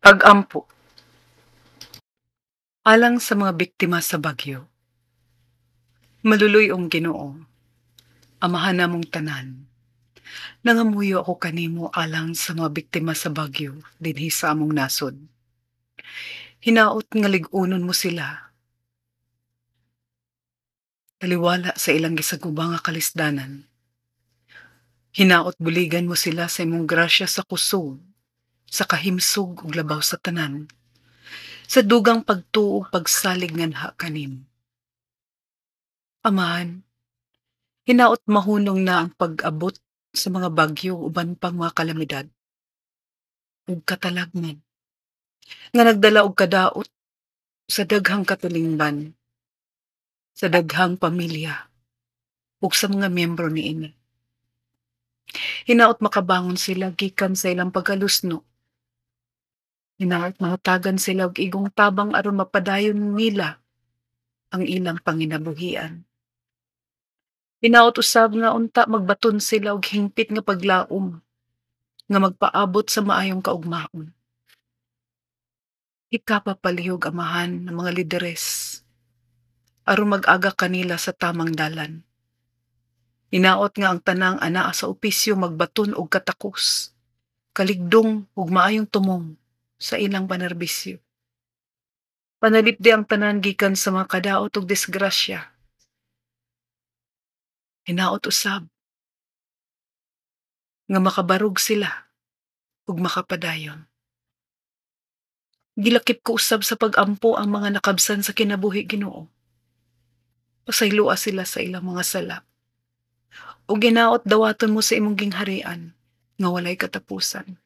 Pag-ampo alang sa mga biktima sa bagyo. Maluluy-ong Ginoo, Amahan namong tanan. Nangamuyo ako kanimo alang sa mga biktima sa bagyo dinhi sa among nasod. Hinaot nga lig-unon mo sila. Taliwala sa ilang gisaguba nga kalisdanan. Hinaot buligan mo sila sa imong grasya sa kusog, sa kahimsog ug labaw sa tanan, sa dugang pagtuo ug pagsalig nganha kanimo. Amahan, hinaot mahunong na ang pag-abot sa mga bagyo uban pang mga kalamidad ug katalagman nga nagdala og kadaot sa daghang katilingban, sa daghang pamilya ug sa mga miyembro niini. Hinaot makabangon sila gikan sa ilang pagkalusno. Hinaot mahatagan sila og igong tabang aron mapadayon nila ang ilang panginabuhian. Hinaot usab nga unta magbaton sila og hingpit nga paglaom nga magpaabot sa maayong kaugmaon. Hikapa palihog, Amahan, ang mga lideres aron mag-aga kanila sa tamang dalan. Hinaot nga ang tanang anaa sa opisyo magbaton og katakos, kaligdong ug maayong tumong sa ilang panerbisyo. Panalipdi ang tanan gikan sa mga kadaot ug disgrasya. Hinaot usab nga makabarog sila ug makapadayon. Gilakip ko usab sa pag-ampo ang mga nakabsan sa kinabuhi, Ginoo. Pasayloa sila sa ilang mga sala. Ug hinaot dawaton mo sa imong gingharian nga walay katapusan.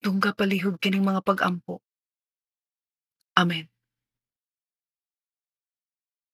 Dungga palihog kining mga pag-ampo. Amen.